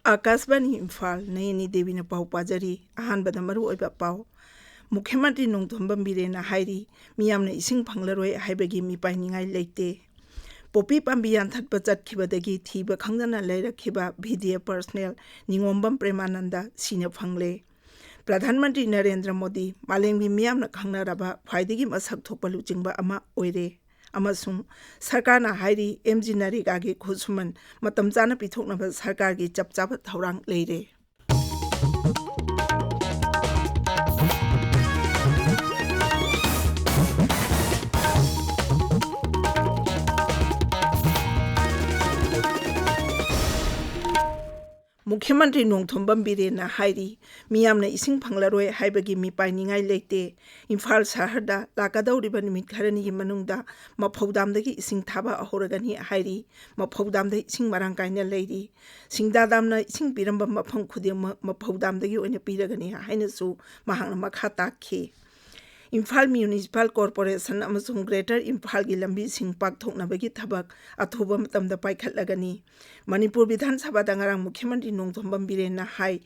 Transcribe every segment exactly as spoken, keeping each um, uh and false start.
ꯑꯥꯀꯥꯁꯕꯥꯅꯤ ꯏꯝꯐꯥꯜ, ꯅꯌꯅꯤ ꯗꯦꯕꯤꯅ ꯄꯥꯎ ꯄꯥꯖꯔꯤ꯫ ꯑꯍꯥꯟꯕꯗ ꯃꯔꯨꯑꯣꯏꯕ ꯄꯥꯎ꯫ ꯃꯨꯈ꯭ꯌ ꯃꯟꯇ꯭ꯔꯤ ꯅꯣꯡꯊꯣꯝꯕꯝ ꯕꯤꯔꯦꯟꯅ ꯍꯥꯏꯔꯤ, ꯃꯤꯌꯥꯝꯅ ꯏꯁꯤꯡ ꯐꯪꯂꯔꯣꯏ ꯍꯥꯏꯕꯒꯤ ꯃꯤꯄꯥꯏꯅꯤꯡꯉꯥꯏ ꯂꯩꯇꯦ꯫ ꯄꯣꯄꯤ ꯄꯥꯝꯕꯤ ꯌꯥꯟꯊꯠꯄ ꯆꯠꯈꯤꯕꯗꯒꯤ ꯊꯤꯕ ꯈꯪꯗꯅ ꯂꯩꯔꯛꯈꯤꯕ ꯚꯤ ꯗꯤ ꯑꯦꯐ ꯄꯔꯁꯅꯦꯜ ꯅꯤꯉꯣꯝꯕꯝ ꯄ꯭ꯔꯦꯃꯥꯅꯟꯗ ꯁꯤꯅ ꯐꯪꯂꯦ꯫ ꯄ꯭ꯔꯙꯥꯟ ꯃꯟꯇ꯭ꯔꯤ ꯅꯔꯦꯟꯗ꯭ꯔ ꯃꯣꯗꯤ ꯃꯥꯂꯦꯝꯒꯤ ꯃꯤꯌꯥꯝꯅ ꯈꯪꯅꯔꯕ ꯈ꯭ꯋꯥꯏꯗꯒꯤ ꯃꯁꯛ ꯊꯣꯛꯄ ꯂꯨꯆꯤꯡꯕ ꯑꯃ ꯑꯣꯏꯔꯦ꯫ ꯑꯃꯁꯨꯡ ꯁꯔꯀꯥꯔꯅ ꯍꯥꯏꯔꯤ, ꯑꯦꯝ ꯖꯤ ꯅꯔꯦꯒꯥꯒꯤ ꯈꯨꯠꯁꯨꯃꯟ ꯃꯇꯝ ꯆꯥꯅ ꯄꯤꯊꯣꯛꯅꯕ ꯁꯔꯀꯥꯔꯒꯤ ꯆꯞ ꯆꯥꯕ ꯊꯧꯔꯥꯡ ꯂꯩꯔꯦ꯫ ꯃꯨꯈ꯭ꯌ ꯃꯟꯇ꯭ꯔꯤ ꯅꯣꯡꯊꯣꯝꯕꯝ ꯕꯤꯔꯦꯟꯅ ꯍꯥꯏꯔꯤ, ꯃꯤꯌꯥꯝꯅ ꯏꯁꯤꯡ ꯐꯪꯂꯔꯣꯏ ꯍꯥꯏꯕꯒꯤ ꯃꯤꯄꯥꯏꯅꯤꯡꯉꯥꯏ ꯂꯩꯇꯦ꯫ ꯏꯝꯐꯥꯜ ꯁꯍꯔꯗ ꯂꯥꯛꯀꯗꯧꯔꯤꯕ ꯅꯨꯃꯤꯠ ꯈꯔꯅꯤꯒꯤ ꯃꯅꯨꯡꯗ ꯃꯐꯧ ꯗꯥꯝꯗꯒꯤ ꯏꯁꯤꯡ ꯊꯥꯕ ꯍꯧꯔꯒꯅꯤ ꯍꯥꯏꯔꯤ꯫ ꯃꯐꯧ ꯗꯥꯝꯗ ꯏꯁꯤꯡ ꯃꯔꯥꯡ ꯀꯥꯏꯅ ꯂꯩꯔꯤ꯫ ꯁꯤꯡꯗꯥ ꯗꯥꯝꯅ ꯏꯁꯤꯡ ꯄꯤꯔꯝꯕ ꯃꯐꯝ ꯈꯨꯗꯤꯡꯃꯛ ꯃꯐꯧ ꯗꯥꯝꯗꯒꯤ ꯑꯣꯏꯅ ꯄꯤꯔꯒꯅꯤ ꯍꯥꯏꯅꯁꯨ ꯃꯍꯥꯛꯅ ꯃꯈꯥ ꯇꯥꯛꯈꯤ꯫ ꯏꯝꯐꯥꯜ ꯃ꯭ꯌꯨꯅꯤꯁꯤꯄꯥꯜ ꯀꯣꯔꯄꯣꯔꯦꯁꯟ ꯑꯃꯁꯨꯡ ꯒ꯭ꯔꯦꯇꯔ ꯏꯝꯐꯥꯜꯒꯤ ꯂꯝꯕꯤꯁꯤꯡ ꯄꯥꯛꯊꯣꯛꯅꯕꯒꯤ ꯊꯕꯛ ꯑꯊꯨꯕ ꯃꯇꯝꯗ ꯄꯥꯏꯈꯠꯂꯒꯅꯤ꯫ ꯃꯅꯤꯄꯨꯔ ꯕꯤꯙꯥꯟ ꯁꯚꯥꯗ ꯉꯔꯥꯡ ꯃꯨꯈ꯭ꯌ ꯃꯟꯇ꯭ꯔꯤ ꯅꯣꯡꯊꯣꯝꯕꯝ ꯕꯤꯔꯦꯟꯅ ꯍꯥꯏ,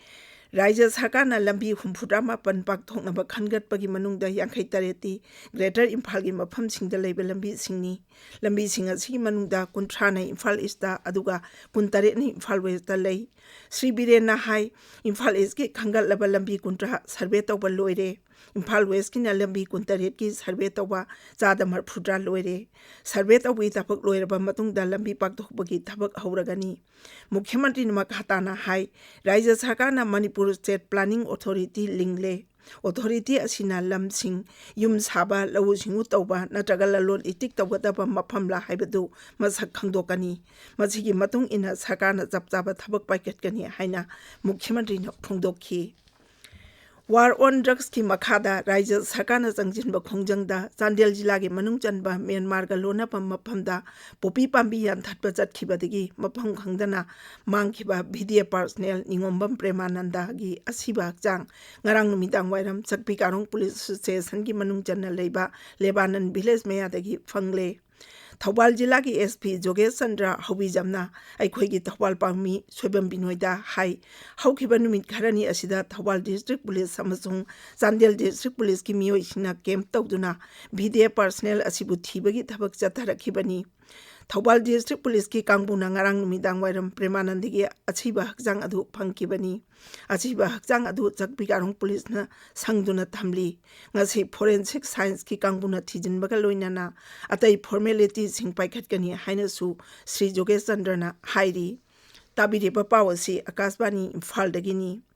ꯔꯥꯖ꯭ꯌ ꯁꯔꯀꯥꯔꯅ ꯂꯝꯕꯤ ꯍꯨꯝꯐꯨꯇꯔꯥ ꯃꯥꯄꯟ ꯄꯥꯛꯊꯣꯛꯅꯕ ꯈꯟꯒꯠꯄꯒꯤ ꯃꯅꯨꯡꯗ ꯌꯥꯡꯈꯩ ꯇꯔꯦꯠꯇꯤ ꯒ꯭ꯔꯦꯇꯔ ꯏꯝꯐꯥꯜꯒꯤ ꯃꯐꯝꯁꯤꯡꯗ ꯂꯩꯕ ꯂꯝꯕꯤꯁꯤꯡꯅꯤ꯫ ꯂꯝꯕꯤꯁꯤꯡ ꯑꯁꯤꯒꯤ ꯃꯅꯨꯡꯗ ꯀꯨꯟꯊ꯭ꯔꯥꯅ ꯏꯝꯐꯥꯜ ꯏꯁꯇ, ꯑꯗꯨꯒ ꯀꯨꯟꯇꯔꯦꯠꯅ ꯏꯝꯐꯥꯜ ꯋꯦꯁꯇ ꯂꯩ꯫ ꯁ꯭ꯔꯤ ꯕꯤꯔꯦꯟꯅ ꯍꯥꯏ, ꯏꯝꯐꯥꯜ ꯏꯁꯀꯤ ꯈꯟꯒꯠꯂꯕ ꯂꯝꯕꯤ ꯀꯨꯟꯊ꯭ꯔꯥ ꯁꯔꯚꯦ ꯇꯧꯕ ꯂꯣꯏꯔꯦ꯫ ꯏꯝꯐꯥꯜ ꯋꯦꯁꯀꯤꯅ ꯂꯝꯕꯤ ꯀꯨꯟꯇꯔꯦꯠꯀꯤ ꯁꯔꯚꯦ ꯇꯧꯕ ꯆꯥꯗ ꯃꯔꯐꯨꯇꯔꯥ ꯂꯣꯏꯔꯦ꯫ ꯁꯔꯚꯦ ꯇꯧꯕꯒꯤ ꯊꯕꯛ ꯂꯣꯏꯔꯕ ꯃꯇꯨꯡꯗ ꯂꯝꯕꯤ ꯄꯥꯛꯊꯣꯛꯄꯒꯤ ꯊꯕꯛ ꯍꯧꯔꯒꯅꯤ꯫ ꯃꯨꯈ꯭ꯌ ꯃꯟꯇ꯭ꯔꯤꯅ ꯃꯈꯥ ꯇꯥꯅ ꯍꯥꯏ, ꯔꯥꯖ꯭ꯌ ꯁꯔꯀꯥꯔꯅ ꯃꯅꯤꯄꯨꯔ ꯁ꯭ꯇꯦꯠ ꯄ꯭ꯂꯥꯅꯤꯡ ꯑꯣꯊꯣꯔꯤꯇꯤ ꯂꯤꯡꯂꯦ꯫ ꯑꯣꯊꯣꯔꯤꯇꯤ ꯑꯁꯤꯅ ꯂꯝꯁꯤꯡ, ꯌꯨꯝ ꯁꯥꯕ, ꯂꯧꯎ ꯁꯤꯡꯎ ꯇꯧꯕ ꯅꯠꯇ꯭ꯔꯒ ꯂꯂꯣꯟ ꯏꯇꯤꯛ ꯇꯧꯒꯗꯕ ꯃꯐꯝꯂ ꯍꯥꯏꯕꯗꯨ ꯃꯁꯛ ꯈꯪꯗꯣꯛꯀꯅꯤ꯫ ꯃꯁꯤꯒꯤ ꯃꯇꯨꯡ ꯏꯟꯅ ꯁꯔꯀꯥꯔꯅ ꯆꯞ ꯆꯥꯕ ꯊꯕꯛ ꯄꯥꯏꯈꯠꯀꯅꯤ ꯍꯥꯏꯅ ꯃꯨꯈ꯭ꯌ ꯃꯟꯇ꯭ꯔꯤꯅ ꯐꯣꯡꯗꯣꯛꯈꯤ꯫ ꯋꯥꯔ ꯑꯣꯟ ꯗ꯭ꯔꯒꯁꯀꯤ ꯃꯈꯥꯗ ꯔꯥꯖ꯭ꯌ ꯁꯔꯀꯥꯔꯅ ꯆꯪꯁꯤꯟꯕ ꯈꯣꯡꯖꯪꯗ ꯆꯥꯟꯗꯦꯜ ꯖꯤꯂꯥꯒꯤ ꯃꯅꯨꯡ ꯆꯟꯕ ꯃ꯭ꯌꯥꯟꯃꯥꯔꯒ ꯂꯣꯟꯅꯕ ꯃꯐꯝꯗ ꯄꯣꯄꯤ ꯄꯥꯝꯕꯤ ꯌꯥꯟꯊꯠꯄ ꯆꯠꯈꯤꯕꯗꯒꯤ ꯃꯐꯝ ꯈꯪꯗꯅ ꯃꯥꯡꯈꯤꯕ ꯚꯤ ꯗꯤ ꯑꯦꯐ ꯄꯔꯁꯅꯦꯜ ꯅꯤꯉꯣꯝꯕꯝ ꯄ꯭ꯔꯦꯃꯥꯅꯟꯗꯒꯤ ꯑꯁꯤꯕ ꯍꯛꯆꯥꯡ ꯉꯔꯥꯡ ꯅꯨꯃꯤꯗꯥꯡ ꯋꯥꯏꯔꯝ ꯆꯛꯄꯤ ꯀꯥꯔꯣꯡ ꯄꯨꯂꯤꯁ ꯁ꯭ꯇꯦꯁꯟꯒꯤ ꯃꯅꯨꯡ ꯆꯟꯅ ꯂꯩꯕ ꯂꯦꯕꯥꯅꯟ ꯚꯤꯂꯦꯖ ꯃꯌꯥꯗꯒꯤ ꯐꯪꯂꯦ꯫ ꯊꯧꯕꯥꯜ ꯖꯤꯂꯥꯒꯤ ꯑꯦꯁ ꯄꯤ ꯖꯣꯒꯦꯁ ꯆꯟꯗ꯭ꯔ ꯍꯧꯕꯤꯖꯝꯅ ꯑꯩꯈꯣꯏꯒꯤ ꯊꯧꯕꯥꯜ ꯄꯥꯎꯃꯤ ꯁꯣꯏꯕꯝ ꯕꯤꯅꯣꯏꯗ ꯍꯥꯏ, ꯍꯧꯈꯤꯕ ꯅꯨꯃꯤꯠ ꯈꯔꯅꯤ ꯑꯁꯤꯗ ꯊꯧꯕꯥꯜ ꯗꯤꯁꯇ꯭ꯔꯤꯛ ꯄꯨꯂꯤꯁ ꯑꯃꯁꯨꯡ ꯆꯥꯟꯗꯦꯜ ꯗꯤꯁꯇ꯭ꯔꯤꯛ ꯄꯨꯂꯤꯁꯀꯤ ꯃꯤꯑꯣꯏꯁꯤꯡꯅ ꯀꯦꯝꯞ ꯇꯧꯗꯨꯅ ꯚꯤꯗꯤꯌꯥ ꯄꯔꯁꯅꯦꯜ ꯑꯁꯤꯕꯨ ꯊꯤꯕꯒꯤ ꯊꯕꯛ ꯆꯠꯊꯔꯛꯈꯤꯕꯅꯤ꯫ ꯊꯧꯕꯥꯜ ꯗꯤꯁꯇ꯭ꯔꯤꯛ ꯄꯨꯂꯤꯁꯀꯤ ꯀꯥꯡꯕꯨꯅ ꯉꯔꯥꯡ ꯅꯨꯃꯤꯗꯥꯡ ꯋꯥꯏꯔꯝ ꯄ꯭ꯔꯦꯃꯥꯅꯟꯗꯒꯤ ꯑꯁꯤꯕ ꯍꯛꯆꯥꯡ ꯑꯗꯨ ꯐꯪꯈꯤꯕꯅꯤ꯫ ꯑꯁꯤꯕ ꯍꯛꯆꯥꯡ ꯑꯗꯨ ꯆꯥꯛꯄꯤꯀꯥꯔꯣꯡ ꯄꯨꯂꯤꯁꯅ ꯁꯪꯗꯨꯅ ꯊꯝꯂꯤ꯫ ꯉꯁꯤ ꯐꯣꯔꯦꯟꯁꯤꯛ ꯁꯥꯏꯟꯁꯀꯤ ꯀꯥꯡꯕꯨꯅ ꯊꯤꯖꯤꯟꯕꯒ ꯂꯣꯏꯅꯅ ꯑꯇꯩ ꯐꯣꯔꯃꯦꯂꯤꯇꯤꯁꯤꯡ ꯄꯥꯏꯈꯠꯀꯅꯤ ꯍꯥꯏꯅꯁꯨ ꯁ꯭ꯔꯤ ꯖꯣꯒꯦꯁ ꯆꯟꯗ꯭ꯔꯅ ꯍꯥꯏꯔꯤ꯫ ꯇꯥꯕꯤꯔꯤꯕ ꯄꯥꯎ ꯑꯁꯤ ꯑꯀꯥꯁꯕꯥꯅꯤ ꯏꯝꯐꯥꯜꯗꯒꯤꯅꯤ꯫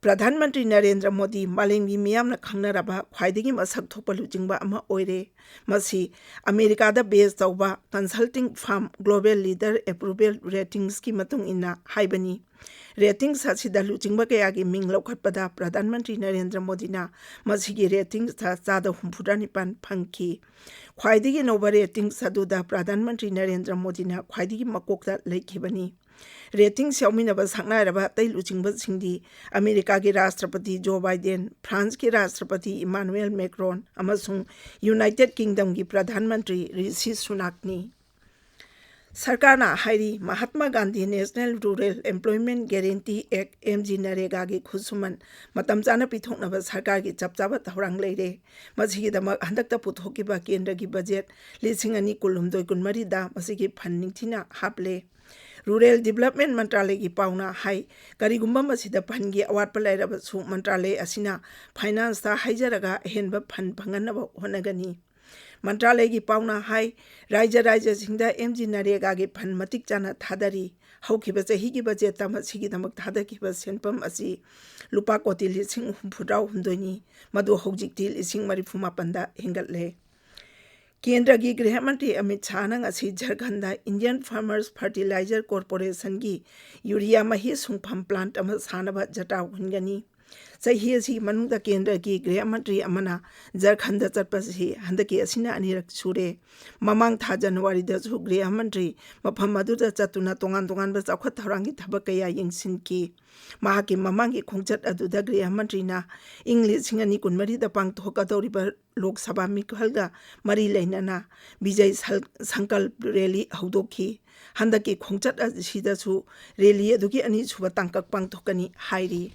ꯄ꯭ꯔꯙꯥꯟ ꯃꯟꯇ꯭ꯔꯤ ꯅꯔꯦꯟꯗ꯭ꯔ ꯃꯣꯗꯤ ꯃꯥꯂꯦꯝꯒꯤ ꯃꯤꯌꯥꯝꯅ ꯈꯪꯅꯔꯕ ꯈ꯭ꯋꯥꯏꯗꯒꯤ ꯃꯁꯛ ꯊꯣꯛꯄ ꯂꯨꯆꯤꯡꯕ ꯑꯃ ꯑꯣꯏꯔꯦ꯫ ꯃꯁꯤ ꯑꯃꯦꯔꯤꯀꯥꯗ ꯕꯦꯖ ꯇꯧꯕ consulting farm global leader approval ꯔꯦꯇꯤꯡꯁꯀꯤ ꯃꯇꯨꯡ ꯏꯟꯅ ꯍꯥꯏꯕꯅꯤ꯫ ꯔꯦꯇꯤꯡꯁ ꯑꯁꯤꯗ ꯂꯨꯆꯤꯡꯕ ꯀꯌꯥꯒꯤ ꯃꯤꯡ ꯂꯧꯈꯠꯄꯗ ꯄ꯭ꯔꯙꯥꯟ ꯃꯟꯇ꯭ꯔꯤ ꯅꯔꯦꯟꯗ꯭ꯔ ꯃꯣꯗꯤꯅ ꯃꯁꯤꯒꯤ ꯔꯦꯇꯤꯡꯁꯇ ꯆꯥꯗ ꯍꯨꯝꯐꯨꯇꯔꯥ ꯅꯤꯄꯥꯟ ꯐꯪꯈꯤ꯫ ꯈ꯭ꯋꯥꯏꯗꯒꯤ ꯅꯧꯕ ꯔꯦꯇꯤꯡꯁ ꯑꯗꯨꯗ ꯄ꯭ꯔꯙꯥꯟ ꯃꯟꯇ꯭ꯔꯤ ꯅꯔꯦꯟꯗ꯭ꯔ ꯃꯣꯗꯤꯅ ꯈ꯭ꯋꯥꯏꯗꯒꯤ ꯃꯀꯣꯛꯇ ꯂꯩꯈꯤꯕꯅꯤ꯫ ꯔꯦꯇꯤꯡꯁ ꯌꯥꯎꯃꯤꯟꯅꯕ ꯁꯛꯅꯥꯏꯔꯕ ꯑꯇꯩ ꯂꯨꯆꯤꯡꯕꯁꯤꯡꯗꯤ ꯑꯃꯦꯔꯤꯀꯥꯒꯤ ꯔꯥꯁꯇ꯭ꯔꯄꯇꯤ ꯖꯣ ꯕꯥꯏꯗꯦꯟ, ꯐ꯭ꯔꯥꯟꯁꯀꯤ ꯔꯥꯁꯇ꯭ꯔꯄꯇꯤ ꯏꯃꯥꯅꯨꯑꯦꯜ ꯃꯦꯀ꯭ꯔꯣꯟ ꯑꯃꯁꯨꯡ ꯌꯨꯅꯥꯏꯇꯦꯗ ꯀꯤꯡꯗꯝꯒꯤ ꯄ꯭ꯔꯙꯥꯟ ꯃꯟꯇ꯭ꯔꯤ ꯔꯤꯁꯤ ꯁꯨꯅꯥꯛꯅꯤ꯫ ꯁꯔꯀꯥꯔꯅ ꯍꯥꯏꯔꯤ, Mahatma Gandhi national rural employment guarantee act, M G ꯅꯔꯦꯒꯥꯒꯤ ꯈꯨꯠꯁꯨꯃꯟ ꯃꯇꯝ ꯆꯥꯅ ꯄꯤꯊꯣꯛꯅꯕ ꯁꯔꯀꯥꯔꯒꯤ ꯆꯞ ꯆꯥꯕ ꯊꯧꯔꯥꯡ ꯂꯩꯔꯦ꯫ ꯃꯁꯤꯒꯤꯗꯃꯛ ꯍꯟꯗꯛꯇ ꯄꯨꯊꯣꯛꯈꯤꯕ ꯀꯦꯟꯗ꯭ꯔꯒꯤ ꯕꯖꯦꯠ ꯂꯤꯁꯤꯡ ꯑꯅꯤ ꯀꯨꯟꯍꯨꯝꯗꯣꯏ ꯀꯨꯟꯃꯔꯤꯗ ꯃꯁꯤꯒꯤ ꯐꯟ ꯅꯤꯡꯊꯤꯅ ꯍꯥꯞꯂꯦ꯫ ꯔꯨꯔꯦꯜ ꯗꯤꯕꯂꯞꯃꯦꯟ ꯃꯟꯇ꯭ꯔꯥꯂꯌꯒꯤ ꯄꯥꯎꯅ ꯍꯥꯏ, ꯀꯔꯤꯒꯨꯝꯕ ꯃꯁꯤꯗ ꯐꯟꯒꯤ ꯑꯋꯥꯠꯄ ꯂꯩꯔꯕꯁꯨ ꯃꯟꯇ꯭ꯔꯥꯂꯌ ꯑꯁꯤꯅ ꯐꯥꯏꯅꯥꯟꯁꯇ ꯍꯥꯏꯖꯔꯒ ꯑꯍꯦꯟꯕ ꯐꯟ ꯐꯪꯍꯟꯅꯕ ꯍꯣꯠꯅꯒꯅꯤ꯫ ꯃꯟꯇ꯭ꯔꯥꯂꯌꯒꯤ ꯄꯥꯎꯅ ꯍꯥꯏ, ꯔꯥꯏꯖ꯭ꯌ ꯔꯥꯏꯖ꯭ꯌꯁꯤꯡꯗ ꯑꯦꯝ ꯖꯤ ꯅꯔꯦꯒꯥꯒꯤ ꯐꯟ ꯃꯇꯤꯛ ꯆꯥꯅ ꯊꯥꯗꯔꯤ꯫ ꯍꯧꯈꯤꯕ ꯆꯍꯤꯒꯤ ꯕꯖꯦꯠꯇ ꯃꯁꯤꯒꯤꯗꯃꯛ ꯊꯥꯗꯈꯤꯕ ꯁꯦꯟꯐꯝ ꯑꯁꯤ ꯂꯨꯄꯥ ꯀꯣꯇꯤ ꯂꯤꯁꯤꯡ ꯍꯨꯝꯐꯨꯇꯔꯥ ꯍꯨꯝꯗꯣꯏꯅꯤ, ꯃꯗꯨ ꯍꯧꯖꯤꯛꯇꯤ ꯂꯤꯁꯤꯡ ꯃꯔꯤꯐꯨ ꯃꯥꯄꯟꯗ ꯍꯦꯟꯒꯠꯂꯦ꯫ ꯀꯦꯟꯗ꯭ꯔꯒꯤ ꯒ꯭ꯔꯤꯍ ꯃꯟꯇ꯭ꯔꯤ ꯑꯃꯤꯠ ꯁꯥꯍꯅ ꯉꯁꯤ ꯖꯔꯈꯟꯗ ꯏꯟꯗꯤꯌꯟ ꯐꯥꯔꯃꯔꯁ ꯐꯔꯇꯤꯂꯥꯏꯖꯔ ꯀꯣꯔꯄꯣꯔꯦꯁꯟꯒꯤ ꯌꯨꯔꯤꯌꯥ ꯃꯍꯤ ꯁꯨꯡꯐꯝ ꯄ꯭ꯂꯥꯟꯠ ꯑꯃ ꯁꯥꯅꯕ ꯖꯇꯥꯎ ꯍꯨꯟꯒꯅꯤ꯫ ꯆꯍꯤ ꯑꯁꯤꯒꯤ ꯃꯅꯨꯡꯗ ꯀꯦꯟꯗ꯭ꯔꯒꯤ ꯒ꯭ꯔꯤꯍ ꯃꯟꯇ꯭ꯔꯤ ꯑꯃꯅ ꯖꯔꯈꯟꯗ ꯆꯠꯄꯁꯤ ꯍꯟꯗꯛꯀꯤ ꯑꯁꯤꯅ ꯑꯅꯤꯔꯛ ꯁꯨꯔꯦ꯫ ꯃꯃꯥꯡ ꯊꯥ ꯖꯅꯋꯥꯔꯤꯗꯁꯨ ꯒ꯭ꯔꯤꯍ ꯃꯟꯇ꯭ꯔꯤ ꯃꯐꯝ ꯑꯗꯨꯗ ꯆꯠꯇꯨꯅ ꯇꯣꯉꯥꯟ ꯇꯣꯉꯥꯟꯕ ꯆꯥꯎꯈꯠ ꯊꯧꯔꯥꯡꯒꯤ ꯊꯕꯛ ꯀꯌꯥ ꯌꯦꯡꯁꯤꯟꯈꯤ꯫ ꯃꯍꯥꯛꯀꯤ ꯃꯃꯥꯡꯒꯤ ꯈꯣꯡꯆꯠ ꯑꯗꯨꯗ ꯒ꯭ꯔꯤꯍ ꯃꯟꯇ꯭ꯔꯤꯅ ꯏꯪ ꯂꯤꯁꯤꯡ ꯑꯅꯤ ꯀꯨꯟꯃꯔꯤꯗ ꯄꯥꯡꯊꯣꯛꯀꯗꯧꯔꯤꯕ ꯂꯣꯛ ꯁꯚꯥ ꯃꯤꯈꯜꯒ ꯃꯔꯤ ꯂꯩꯅꯅ ꯕꯤꯖꯩ ꯁꯜ-, ꯁꯪꯀꯜꯞ ꯔꯦꯂꯤ ꯍꯧꯗꯣꯛꯈꯤ꯫ ꯍꯟꯗꯛꯀꯤ ꯈꯣꯡꯆꯠ ꯑꯁꯤꯗꯁꯨ ꯔꯦꯂꯤ ꯑꯗꯨꯒꯤ ꯑꯅꯤꯁꯨꯕ ꯇꯥꯡꯀꯛ ꯄꯥꯡꯊꯣꯛꯀꯅꯤ ꯍꯥꯏꯔꯤ꯫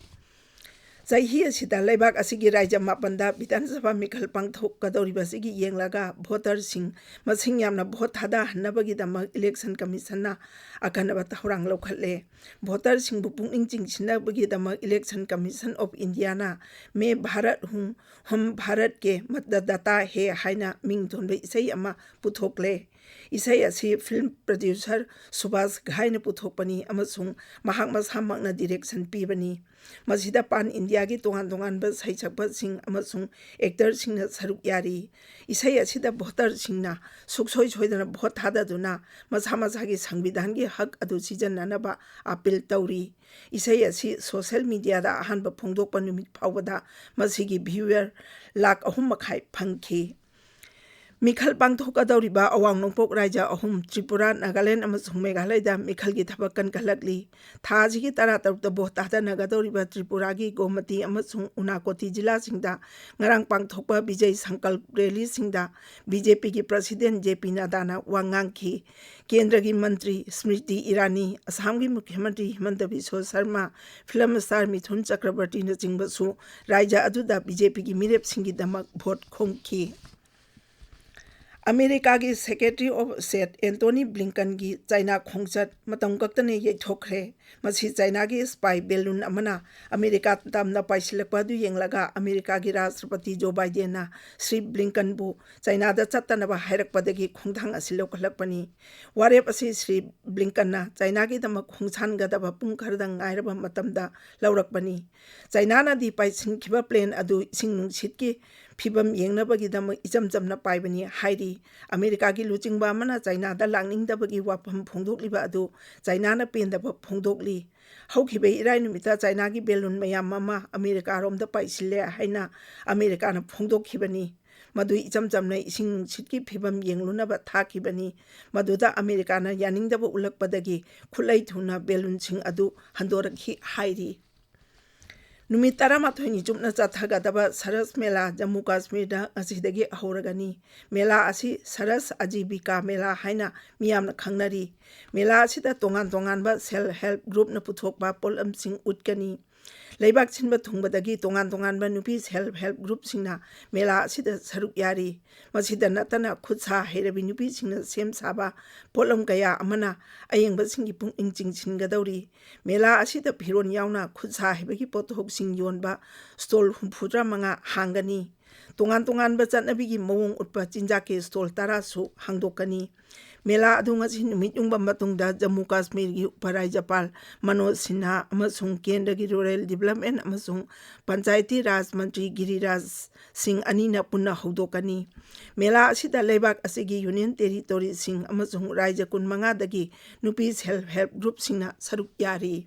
ꯆꯍꯤ ꯑꯁꯤꯗ ꯂꯩꯕꯥꯛ ꯑꯁꯤꯒꯤ ꯔꯥꯖ꯭ꯌ ꯃꯥꯄꯟꯗ ꯕꯤꯙꯥꯟ ꯁꯚꯥ ꯃꯤꯈꯜ ꯄꯥꯡꯊꯣꯛꯀꯗꯧꯔꯤꯕꯁꯤꯒꯤ ꯌꯦꯡꯂꯒ ꯚꯣꯇꯔꯁꯤꯡ ꯃꯁꯤꯡ ꯌꯥꯝꯅ ꯚꯣꯠ ꯊꯥꯗꯍꯟꯅꯕꯒꯤꯗꯃꯛ ꯏꯂꯦꯛꯁꯟ ꯀꯃꯤꯁꯟꯅ ꯑꯀꯟꯅꯕ ꯊꯧꯔꯥꯡ ꯂꯧꯈꯠꯂꯦ꯫ ꯚꯣꯇꯔꯁꯤꯡꯕꯨ ꯄꯨꯛꯅꯤꯡ ꯆꯤꯡꯁꯤꯟꯅꯕꯒꯤꯗꯃꯛ ꯏꯂꯦꯛꯁꯟ ꯀꯃꯤꯁꯟ ꯑꯣꯐ ꯏꯟꯗꯤꯌꯥꯅ ꯃꯦ ꯚꯥꯔꯠ ꯍꯨꯝ, ꯍꯝ ꯚꯥꯔꯠ ꯀꯦ ꯃꯇꯗꯥꯇꯥ ꯍꯦ ꯍꯥꯏꯅ ꯃꯤꯡ ꯊꯣꯟꯕ ꯏꯁꯩ ꯑꯃ ꯄꯨꯊꯣꯛꯂꯦ꯫ ꯏꯁꯩ ꯑꯁꯤ ꯐꯤꯜꯝ ꯄ꯭ꯔꯗ꯭ꯌꯨꯁꯔ ꯁꯨꯚꯥꯁ ꯘꯥꯏꯅ ꯄꯨꯊꯣꯛꯄꯅꯤ ꯑꯃꯁꯨꯡ ꯃꯍꯥꯛ ꯃꯁꯥꯃꯛꯅ ꯗꯤꯔꯦꯛꯁꯟ ꯄꯤꯕꯅꯤ꯫ ꯃꯁꯤꯗ ꯄꯥꯟ ꯏꯟꯗꯤꯌꯥꯒꯤ ꯇꯣꯉꯥꯟ ꯇꯣꯉꯥꯟꯕ ꯁꯩꯁꯛꯄꯁꯤꯡ ꯑꯃꯁꯨꯡ ꯑꯦꯛꯇꯔꯁꯤꯡꯅ ꯁꯔꯨꯛ ꯌꯥꯔꯤ꯫ ꯏꯁꯩ ꯑꯁꯤꯗ ꯚꯣꯇꯔꯁꯤꯡꯅ ꯁꯨꯛꯁꯣꯏ ꯁꯣꯏꯗꯅ ꯚꯣꯠ ꯊꯥꯗꯗꯨꯅ ꯃꯁꯥ ꯃꯁꯥꯒꯤ ꯁꯪꯕꯤꯙꯥꯟꯒꯤ ꯍꯛ ꯑꯗꯨ ꯁꯤꯖꯤꯟꯅꯅꯕ ꯑꯥꯄꯤꯜ ꯇꯧꯔꯤ꯫ ꯏꯁꯩ ꯑꯁꯤ ꯁꯣꯁꯦꯜ ꯃꯤꯗꯤꯌꯥꯗ ꯑꯍꯥꯟꯕ ꯐꯣꯡꯗꯣꯛꯄ ꯅꯨꯃꯤꯠ ꯐꯥꯎꯕꯗ ꯃꯁꯤꯒꯤ ꯚ꯭ꯌꯨꯋꯔ ꯂꯥꯈ ꯑꯍꯨꯝ ꯃꯈꯥꯏ ꯐꯪꯈꯤ꯫ ꯃꯤꯈꯜ ꯄꯥꯡꯊꯣꯛꯀꯗꯧꯔꯤꯕ ꯑꯋꯥꯡ ꯅꯣꯡꯄꯣꯛ ꯔꯥꯏꯖ꯭ꯌ ꯑꯍꯨꯝ, ꯇ꯭ꯔꯤꯄꯨꯔꯥ, ꯅꯥꯒꯥꯂꯦꯟ ꯑꯃꯁꯨꯡ ꯃꯦꯘꯥꯂꯌꯗ ꯃꯤꯈꯜꯒꯤ ꯊꯕꯛ ꯀꯟꯈꯠꯂꯛꯂꯤ꯫ ꯊꯥ ꯑꯁꯤꯒꯤ ꯇꯔꯥꯇꯔꯨꯛꯇ ꯚꯣꯠ ꯊꯥꯗꯅꯒꯗꯧꯔꯤꯕ ꯇ꯭ꯔꯤꯄꯨꯔꯥꯒꯤ ꯒꯣꯃꯇꯤ ꯑꯃꯁꯨꯡ ꯎꯅꯥꯀꯣꯇꯤ ꯖꯤꯂꯥꯁꯤꯡꯗ ꯉꯔꯥꯡ ꯄꯥꯡꯊꯣꯛꯄ ꯕꯤꯖꯩ ꯁꯪꯀꯜꯞ ꯔꯦꯂꯤꯁꯤꯡꯗ ꯕꯤ ꯖꯦ ꯄꯤꯒꯤ ꯄ꯭ꯔꯁꯤꯗꯦꯟ ꯖꯦ ꯄꯤ ꯅꯗꯥꯅ ꯋꯥ ꯉꯥꯡꯈꯤ꯫ ꯀꯦꯟꯗ꯭ꯔꯒꯤ ꯃꯟꯇ꯭ꯔꯤ ꯁ꯭ꯃ꯭ꯔꯤꯇꯤ ꯏꯔꯥꯅꯤ, ꯑꯁꯥꯝꯒꯤ ꯃꯨꯈ꯭ꯌ ꯃꯟꯇ꯭ꯔꯤ ꯍꯤꯃꯟꯇ ꯕꯤꯁ꯭ꯋ ꯁꯔꯃ, ꯐꯤꯂꯝ ꯁ꯭ꯇꯥꯔ ꯃꯤꯊꯨꯟ ꯆꯀ꯭ꯔꯕꯔꯇꯤꯅꯆꯤꯡꯕꯁꯨ ꯔꯥꯏꯖ꯭ꯌ ꯑꯗꯨꯗ ꯕꯤ ꯖꯦ ꯄꯤꯒꯤ ꯃꯤꯔꯦꯞꯁꯤꯡꯒꯤꯗꯃꯛ ꯚꯣꯠ ꯈꯣꯝꯈꯤ꯫ ꯑꯃꯦꯔꯤꯀꯥꯒꯤ ꯁꯦꯀ꯭ꯔꯦꯇꯔꯤ ꯑꯣꯐ ꯁ꯭ꯇꯦꯠ ꯑꯦꯟꯇꯣꯅꯤ ꯕ꯭ꯂꯤꯡꯀꯟꯒꯤ ꯆꯥꯏꯅꯥ ꯈꯣꯡꯆꯠ ꯃꯇꯝ ꯀꯛꯇꯅ ꯌꯩꯊꯣꯛꯈ꯭ꯔꯦ꯫ ꯃꯁꯤ ꯆꯥꯏꯅꯥꯒꯤ ꯁ꯭ꯄꯥꯏ ꯕꯦꯂꯨꯟ ꯑꯃꯅ ꯑꯃꯦꯔꯤꯀꯥ ꯇꯝꯅ ꯄꯥꯏꯁꯤꯜꯂꯛꯄ ꯑꯗꯨ ꯌꯦꯡꯂꯒ ꯑꯃꯦꯔꯤꯀꯥꯒꯤ ꯔꯥꯁꯇ꯭ꯔꯄꯇꯤ ꯖꯣ ꯕꯥꯏꯗꯦꯟꯅ ꯁ꯭ꯔꯤ ꯕ꯭ꯂꯤꯡꯀꯟꯕꯨ ꯆꯥꯏꯅꯥꯗ ꯆꯠꯇꯅꯕ ꯍꯥꯏꯔꯛꯄꯗꯒꯤ ꯈꯣꯡꯊꯥꯡ ꯑꯁꯤ ꯂꯧꯈꯠꯂꯛꯄꯅꯤ꯫ ꯋꯥꯔꯦꯞ ꯑꯁꯤ ꯁ꯭ꯔꯤ ꯕ꯭ꯂꯤꯡꯀꯟꯅ ꯆꯥꯏꯅꯥꯒꯤꯗꯃꯛ ꯈꯣꯡꯁꯥꯟꯒꯗꯕ ꯄꯨꯡ ꯈꯔꯗꯪ ꯉꯥꯏꯔꯕ ꯃꯇꯝꯗ ꯂꯧꯔꯛꯄꯅꯤ꯫ ꯆꯥꯏꯅꯥꯅꯗꯤ ꯄꯥꯏꯁꯤꯟꯈꯤꯕ ꯄ꯭ꯂꯦꯟ ꯑꯗꯨ ꯏꯁꯤꯡ ꯅꯨꯡꯁꯤꯠꯀꯤ ꯐꯤꯕꯝ ꯌꯦꯡꯅꯕꯒꯤꯗꯃꯛ ꯏꯆꯝ ꯆꯝꯅ ꯄꯥꯏꯕꯅꯤ ꯍꯥꯏꯔꯤ꯫ ꯑꯃꯦꯔꯤꯀꯥꯒꯤ ꯂꯨꯆꯤꯡꯕ ꯑꯃꯅ ꯆꯥꯏꯅꯥꯗ ꯂꯥꯛꯅꯤꯡꯗꯕꯒꯤ ꯋꯥꯐꯝ ꯐꯣꯡꯗꯣꯛꯂꯤꯕ ꯑꯗꯨ ꯆꯥꯏꯅꯥꯅ ꯄꯦꯟꯗꯕ ꯐꯣꯡꯗꯣꯛꯂꯤ꯫ ꯍꯧꯈꯤꯕ ꯏꯔꯥꯏ ꯅꯨꯃꯤꯠꯇ ꯆꯥꯏꯅꯥꯒꯤ ꯕꯦꯂꯨꯟ ꯃꯌꯥꯝ ꯑꯃ ꯑꯃꯦꯔꯤꯀꯥꯔꯣꯝꯗ ꯄꯥꯏꯁꯤꯜꯂꯦ ꯍꯥꯏꯅ ꯑꯃꯦꯔꯤꯀꯥꯅ ꯐꯣꯡꯗꯣꯛꯈꯤꯕꯅꯤ꯫ ꯃꯗꯨ ꯏꯆꯝ ꯆꯝꯅ ꯏꯁꯤꯡ ꯅꯨꯡꯁꯤꯠꯀꯤ ꯐꯤꯕꯝ ꯌꯦꯡꯂꯨꯅꯕ ꯊꯥꯈꯤꯕꯅꯤ꯫ ꯃꯗꯨꯗ ꯑꯃꯦꯔꯤꯀꯥꯅ ꯌꯥꯅꯤꯡꯗꯕ ꯎꯠꯂꯛꯄꯗꯒꯤ ꯈꯨꯠꯂꯩ ꯊꯨꯅ ꯕꯦꯂꯨꯟꯁꯤꯡ ꯑꯗꯨ ꯍꯟꯗꯣꯔꯛꯈꯤ ꯍꯥꯏꯔꯤ꯫ ꯅꯨꯃꯤꯠ ꯇꯔꯥꯃꯥꯊꯣꯏꯅꯤ ꯆꯨꯞꯅ ꯆꯠꯊꯒꯗꯕ ꯁꯔꯁ ꯃꯦꯂꯥ ꯖꯝꯃꯨ ꯀꯥꯁꯃꯤꯔꯗ ꯉꯁꯤꯗꯒꯤ ꯍꯧꯔꯒꯅꯤ꯫ ꯃꯦꯂꯥ ꯑꯁꯤ ꯁꯔꯁ ꯑꯖꯤꯕꯤꯀꯥ ꯃꯦꯂꯥ ꯍꯥꯏꯅ ꯃꯤꯌꯥꯝꯅ ꯈꯪꯅꯔꯤ꯫ ꯃꯦꯂꯥ ꯑꯁꯤꯗ ꯇꯣꯉꯥꯟ ꯇꯣꯉꯥꯟꯕ ꯁꯦꯜꯐ ꯍꯦꯜꯞ ꯒ꯭ꯔꯨꯞꯅ ꯄꯨꯊꯣꯛꯄ ꯄꯣꯠꯂꯝꯁꯤꯡ ꯎꯠꯀꯅꯤ꯫ ꯂꯩꯕꯥꯛ ꯁꯤꯟꯕ ꯊꯨꯡꯕꯗꯒꯤ ꯇꯣꯉꯥꯟ ꯇꯣꯉꯥꯟꯕ ꯅꯨꯄꯤ ꯁꯦꯜꯐ ꯍꯦꯜꯞ ꯒ꯭ꯔꯨꯞꯁꯤꯡꯅ ꯃꯦꯂꯥ ꯑꯁꯤꯗ ꯁꯔꯨꯛ ꯌꯥꯔꯤ꯫ ꯃꯁꯤꯗ ꯅꯠꯇꯅ ꯈꯨꯠ ꯁꯥ ꯍꯩꯔꯕꯤ ꯅꯨꯄꯤꯁꯤꯡꯅ ꯁꯦꯝ ꯁꯥꯕ ꯄꯣꯠꯂꯝ ꯀꯌꯥ ꯑꯃꯅ ꯑꯌꯦꯡꯕꯁꯤꯡꯒꯤ ꯄꯨꯛꯅꯤꯡ ꯆꯤꯡꯁꯤꯟꯒꯗꯧꯔꯤ꯫ ꯃꯦꯂꯥ ꯑꯁꯤꯗ ꯐꯤꯔꯣꯜ ꯌꯥꯎꯅ ꯈꯨꯠ ꯁꯥ ꯍꯩꯕꯒꯤ ꯄꯣꯠꯊꯣꯛꯁꯤꯡ ꯌꯣꯟꯕ ꯁ꯭ꯇꯣꯜ ꯍꯨꯝꯐꯨꯇꯔꯥ ꯃꯉꯥ ꯍꯥꯡꯒꯅꯤ꯫ ꯇꯣꯉꯥꯟ ꯇꯣꯉꯥꯟꯕ ꯆꯠꯅꯕꯤꯒꯤ ꯃꯑꯣꯡ ꯎꯠꯄ ꯆꯤꯟꯖꯥꯛꯀꯤ ꯁ꯭ꯇꯣꯜ ꯇꯔꯥꯁꯨ ꯍꯥꯡꯗꯣꯛꯀꯅꯤ꯫ ꯃꯦꯂꯥ ꯑꯗꯨ ꯉꯁꯤ ꯅꯨꯃꯤꯠ ꯌꯨꯡꯕ ꯃꯇꯨꯡꯗ ꯖꯝꯃꯨ ꯀꯥꯁꯃꯤꯔꯒꯤ ꯎꯄꯔꯥꯏꯖꯄꯥꯜ ꯃꯅꯣꯖ ꯁꯤꯟꯍꯥ ꯑꯃꯁꯨꯡ ꯀꯦꯟꯗ꯭ꯔꯒꯤ ꯔꯨꯔꯦꯜ ꯗꯤꯕꯂꯞꯃꯦꯟ ꯑꯃꯁꯨꯡ ꯄꯟꯆꯥꯌꯇꯤ ꯔꯥꯖ ꯃꯟꯇ꯭ꯔꯤ ꯒꯤꯔꯤꯔꯥꯖ ꯁꯤꯡ ꯑꯅꯤꯅ ꯄꯨꯟꯅ ꯍꯧꯗꯣꯛꯀꯅꯤ꯫ ꯃꯦꯂꯥ ꯑꯁꯤꯗ ꯂꯩꯕꯥꯛ ꯑꯁꯤꯒꯤ ꯌꯨꯅꯤꯌꯟ ꯇꯦꯔꯤꯇꯣꯔꯤꯁꯤꯡ ꯑꯃꯁꯨꯡ ꯔꯥꯏꯖ꯭ꯌ ꯀꯨꯟꯃꯉꯥꯗꯒꯤ ꯅꯨꯄꯤ ꯁꯦꯜꯐ ꯍꯦꯜꯞ ꯒ꯭ꯔꯨꯞꯁꯤꯡꯅ ꯁꯔꯨꯛ ꯌꯥꯔꯤ꯫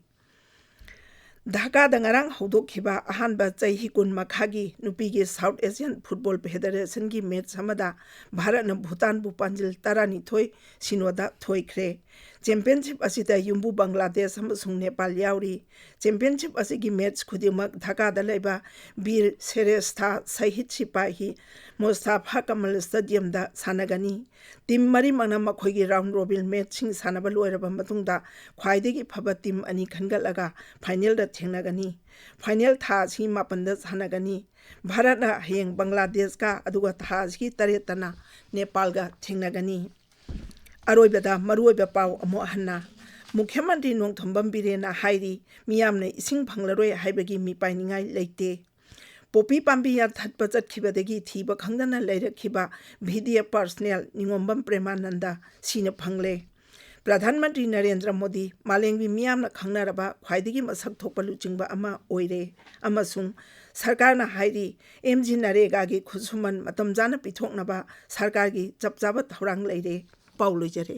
ꯙꯥꯀꯥꯗ ꯉꯔꯥꯡ ꯍꯧꯗꯣꯛꯈꯤꯕ ꯑꯍꯥꯟꯕ ꯆꯍꯤ ꯀꯨꯟ ꯃꯈꯥꯒꯤ ꯅꯨꯄꯤꯒꯤ ꯁꯥꯎꯠ ꯑꯦꯁꯤꯌꯥꯟ ꯐꯨꯠꯕꯣꯜ ꯐꯦꯗꯔꯦꯁꯟꯒꯤ ꯃꯦꯠꯆ ꯑꯃꯗ ꯚꯥꯔꯠꯅ ꯚꯨꯇꯥꯟꯕꯨ ꯄꯥꯟꯖꯤꯜ ꯇꯔꯥꯅꯤꯊꯣꯏ ꯁꯤꯅꯣꯗ ꯊꯣꯏꯈ꯭ꯔꯦ꯫ ꯆꯦꯝꯄꯤꯌꯟꯁꯤꯞ ꯑꯁꯤꯗ ꯌꯨꯝꯕꯨ ꯕꯪꯒ꯭ꯂꯥꯗꯦꯁ ꯑꯃꯁꯨꯡ ꯅꯦꯄꯥꯜ ꯌꯥꯎꯔꯤ꯫ ꯆꯦꯝꯄꯤꯌꯟꯁꯤꯞ ꯑꯁꯤꯒꯤ ꯃꯦꯠꯆ ꯈꯨꯗꯤꯡꯃꯛ ꯙꯥꯀꯥꯗ ꯂꯩꯕ ꯕꯤꯔ ꯁꯦꯔꯦꯁꯊꯥ ꯁꯍꯤꯗ ꯁꯤꯄꯥꯍꯤ ꯃꯣꯁꯇꯥꯐꯥ ꯀꯃꯜ ꯁ꯭ꯇꯦꯗꯤꯌꯝꯗ ꯁꯥꯟꯅꯒꯅꯤ꯫ ꯇꯤꯝ ꯃꯔꯤꯃꯛꯅ ꯃꯈꯣꯏꯒꯤ ꯔꯥꯎꯟ ꯔꯣꯕꯤꯟ ꯃꯦꯠꯆꯁꯤꯡ ꯁꯥꯟꯅꯕ ꯂꯣꯏꯔꯕ ꯃꯇꯨꯡꯗ ꯈ꯭ꯋꯥꯏꯗꯒꯤ ꯐꯕ ꯇꯤꯝ ꯑꯅꯤ ꯈꯟꯒꯠꯂꯒ ꯐꯥꯏꯅꯦꯜꯗ ꯊꯦꯡꯅꯒꯅꯤ꯫ ꯐꯥꯏꯅꯦꯜ ꯊꯥ ꯑꯁꯤ ꯃꯥꯄꯟꯗ ꯁꯥꯟꯅꯒꯅꯤ꯫ ꯚꯥꯔꯠꯅ ꯍꯌꯦꯡ ꯕꯪꯒ꯭ꯂꯥꯗꯦꯁꯀ, ꯑꯗꯨꯒ ꯊꯥ ꯑꯁꯤꯒꯤ ꯇꯔꯦꯠꯇꯅ ꯅꯦꯄꯥꯜꯒ ꯊꯦꯡꯅꯒꯅꯤ꯫ ꯑꯔꯣꯏꯕꯗ ꯃꯔꯨꯑꯣꯏꯕ ꯄꯥꯎ ꯑꯃꯨꯛ ꯍꯟꯅ꯫ ꯃꯨꯈ꯭ꯌ ꯃꯟꯇ꯭ꯔꯤ ꯅꯣꯡꯊꯣꯝꯕꯝ ꯕꯤꯔꯦꯟꯅ ꯍꯥꯏꯔꯤ, ꯃꯤꯌꯥꯝꯅ ꯏꯁꯤꯡ ꯐꯪꯂꯔꯣꯏ ꯍꯥꯏꯕꯒꯤ ꯃꯤꯄꯥꯏꯅꯤꯡꯉꯥꯏ ꯂꯩꯇꯦ꯫ ꯄꯣꯄꯤ ꯄꯥꯝꯕꯤ ꯌꯥꯟꯊꯠꯄ ꯆꯠꯈꯤꯕꯗꯒꯤ ꯊꯤꯕ ꯈꯪꯗꯅ ꯂꯩꯔꯛꯈꯤꯕ ꯚꯤ ꯗꯤ ꯑꯦꯐ ꯄꯔꯁꯅꯦꯜ ꯅꯤꯉꯣꯝꯕꯝ ꯄ꯭ꯔꯦꯃꯥꯅꯟꯗ ꯁꯤꯅ ꯐꯪꯂꯦ꯫ ꯄ꯭ꯔꯙꯥꯟ ꯃꯟꯇ꯭ꯔꯤ ꯅꯔꯦꯟꯗ꯭ꯔ ꯃꯣꯗꯤ ꯃꯥꯂꯦꯝꯒꯤ ꯃꯤꯌꯥꯝꯅ ꯈꯪꯅꯔꯕ ꯈ꯭ꯋꯥꯏꯗꯒꯤ ꯃꯁꯛ ꯊꯣꯛꯄ ꯂꯨꯆꯤꯡꯕ ꯑꯃ ꯑꯣꯏꯔꯦ ꯑꯃꯁꯨꯡ ꯁꯔꯀꯥꯔꯅ ꯍꯥꯏꯔꯤ ꯑꯦꯝ ꯖꯤ ꯅꯔꯦꯒꯥꯒꯤ ꯈꯨꯠꯁꯨꯃꯟ ꯃꯇꯝ ꯆꯥꯅ ꯄꯤꯊꯣꯛꯅꯕ ꯁꯔꯀꯥꯔꯒꯤ ꯆꯞ ꯆꯥꯕ ꯊꯧꯔꯥꯡ ꯂꯩꯔꯦ꯫ ꯄꯥꯎ ꯂꯣꯏꯖꯔꯦ꯫